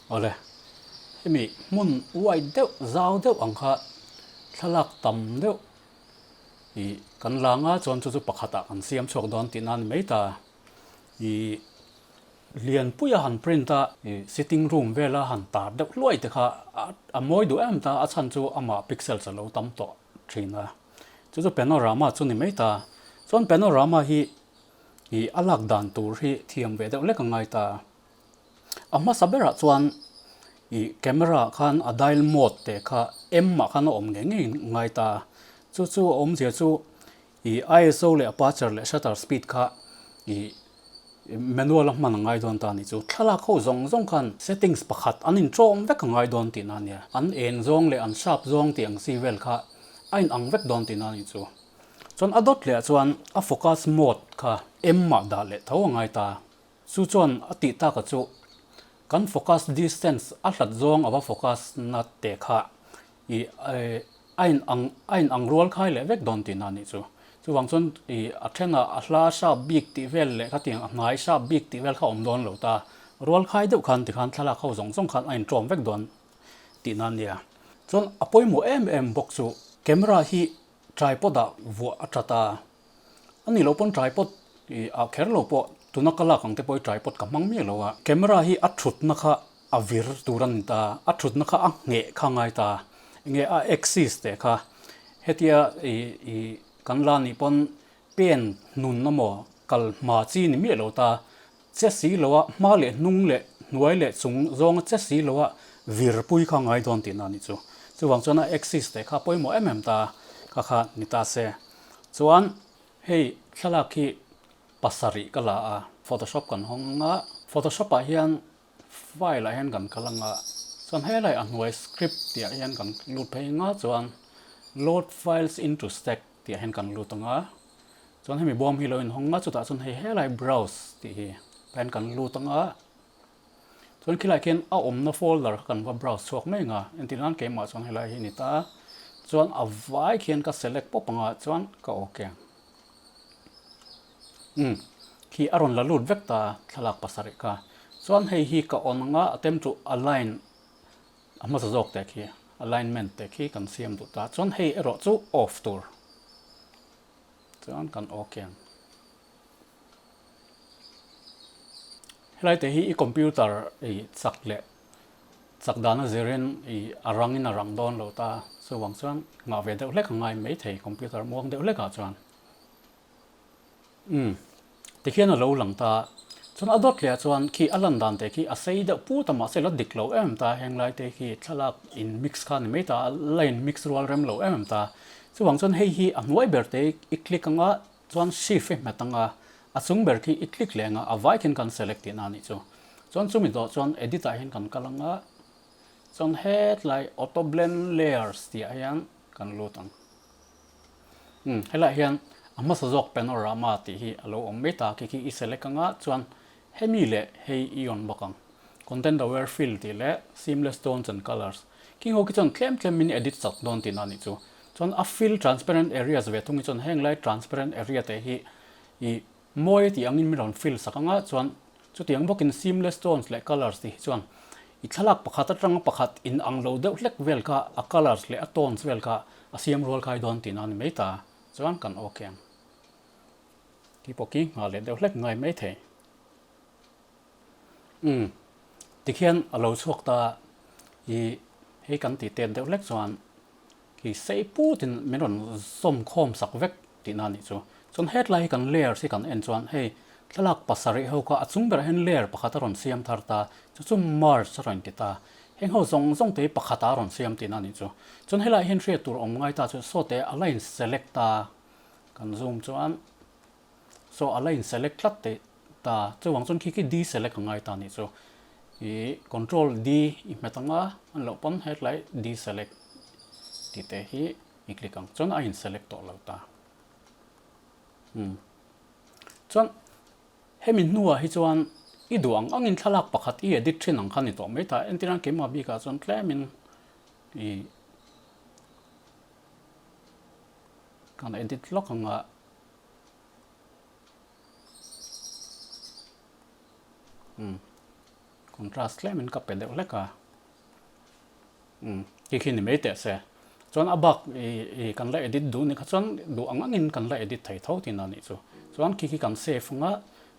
Awle, hemi hmun wide deuh, zau deuh ang kha thlalak tam deuh ih kan la nga chuan chu chu pakhatah kan siam chhuak dawn tihna a ni mai ta. Ih lianpuia han print a, ih sitting room vela han tar deuh hluai te kha a mawi duh em ta, a chhan chu amah pixels a lo tam tawh thin a. Chu chu panorama chu ni mai ta. Chuan panorama hi ih a lak dan tur hi thiam ve deuh lek a ngai ta. A hmasa berah chuan ih camera ah khan a dial mode teh kha M ah khan a awm ngei ngei ngai ta. Chu chu a awmzia chu ih ISO leh aperture leh shutter speed kha ih manual a hman a ngai dawn ta a nih chu. Thlalak ho zawng zawng khan settings pakhat an inṭawm vek a ngai dawn tihna a nia. An eng zawng leh an sharp zawng tih ang chi vel kha a inang vek dawn tihna a nih chu. Chuan a dawt leh ah chuan a focus mode kha M ah dah leh tho a ngai ta. Chu chuan a tih taka chu kan focus distance a hlat zawng a va focus na te kha ih a in ang a in ang rual khai leh vek dawn tihna a nih chu. Chuvang chuan ih a thenah a hla sharp bik tih vel leh khatiang a hnai sharp bik tih vel kha a awm dawn lo ta. Rual khai deuh khan tikhan thlalak ho zawng zawng khan a inṭawm vek dawn tihna a nia. Chuan a pawimawh em em bawk chu camera hi tripod ah vuah a ṭhat a. A nih loh pawn tripod ih ah kher lo pawh tuna ka lak ang te pawh hi tripod ka hmang miah lo a. Camera hi a thutna kha a vir tur a ni ta, a thutna kha a ngheh kha ngai ta. Enge a axis teh kha hetia ih ih kan la nih pawn pen hnun amaw kal hma chi ni miah lo ta. Che si lo a hma leh hnung leh hnuai leh chung zawnga che si lo a vir pui kha ngai dawn tihna a nih chu. Chuvang chuan a axis teh kha pawimawh em em ta kha kha ni ta se. Chuan hei thlalak hi pasarih ka la a, Photoshop kan hawng ang a, Photoshop ah hian file ah hian kan kal ang a, chuan helai a hnuai script tih ah hian kan lut phei ang a, chuan load files into stack tih ah hian kan lut ang a, chuan hemi bawm hi lo inhawng ang a, chutah chuan hei helai browse tih hi tah hian kan lut ang a. Chuan khilai khian a awmna folder kha kan va browse chhuak mai ang a, entir nan keimah chuan helai hi a ni ta a, chuan a vai khian ka select pawp ang a chuan ka ok ang. Umm khi a rawn la lut vek ta a thlalak pasarih kha. Chuan hei hi ka on ang a, attempt to align a hmasa zawk teh khi alignment teh khi kan siam duh ta. Chuan hei erawh chu off tur chuan kan ok ang. Helai te hi i computer i chak leh chak dana zirin i a rangin a rang dawn lo ta, chuvang chuan nghah ve deuh hlek a ngai maithei computer muang deuh hlekah chuan. Umm tikhian a lo lang ta, chuan a dawt leh chuan khi a lan dan te khi a sei deuh put a mahse la dik lo em ta henglai te khi thlalak in mix kha ni mai ta a la in mix rual rem lo em em ta, chuvang chuan hei hi a hnuai ber te i click anga Chuan shift hi hmet anga a chung ber khi i click leh anga a vai khian kan select tihna a nih chu. Chuan chumi dawh chuan edit ah hian kan kal anga chuan hetlai auto blend layers tih ah hian kan lut ang. Umm helaiah hian a hmasa zawk panorama tih hi a lo awm mai ta khi khi i select anga chuan hemi leh hei i on bawk ang. Content aware fill tih leh seamless tones and colours khi ho khi chuan tlem tlem min edit chak dawn tihna a nih chu. Chuan a fill transparent areas ve thung hi chuan heng lai transparent area te hi ih mawi tih angin min rawn fill sak anga chuan chutiang bawkin seamless tones leh colours tih hi chuan i thlalak pakhat atanga pakhat in ang lo deuh hlek vel kha a colours leh a tones vel kha a siam rual khai dawn tihna a ni mai ta chuan kan ok ang tih pawh khi nghah leh deuh hlek ngai mai thei. Umm tikhian a lo chhuak ta ih hei kan tih tet deuh hlek chuan Khi sei putin min rawn zawm khawm sak vek tihna a nih chu. Chuan hetlai hi kan layers hi kan en chuan hei thlalak pasarih ho kha a chung berah hian layer pakhat a rawn siam thar ta, chu chu merge a rawn ti ta. Heng ho zawng zawng te hi pakhatah a rawn siam tihna a nih chu. Chuan helaiah hian hriat tur awm ngai ta chu saw te a la in select ta kan zoom chuan saw a la in select tlat teh ta chuvang chuan khi khi deselect a ngai ta a nih chu. Ih control D i hmet ang a, an loh pawn hetlai deselect tih te hi i click ang chuan a in select tawh lo ta. Umm chuan hemi hnuah hi chuan i duh ang angin thlalak pakhat i edit thin ang kha ni tawh mai ta entir ang keimah bikah chuan tlemin ih kan edit lawk ang a. Umm. Contrast tlemin ka pe deuh hlek a. Umm khi khi ni mai teh se. Chuan a bak i kan la edit duh ni kha chuan duh ang angin kan la edit thei tho tihna nih chu. Chuan khi khi kan save anga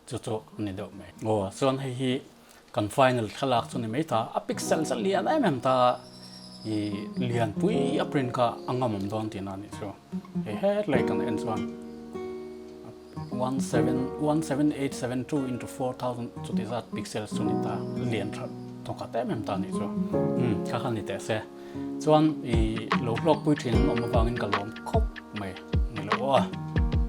chu chu a ni deuh mai. Aw chuan hei hi kan final thlalak chu ni mai ta. A pixel chu lian em em ta i lianpui a print kha a ngamawm dawn tihna nih chu. Hei hetlai kan en chuan. 17872 into 4000 chuti zat pixels chu ni ta lian tha thawkhat em em ta nih chu umm kha kha ni teh se chuan i lo hlawkpui thin an awm avangin ka lawm khawp mai ni lo aw.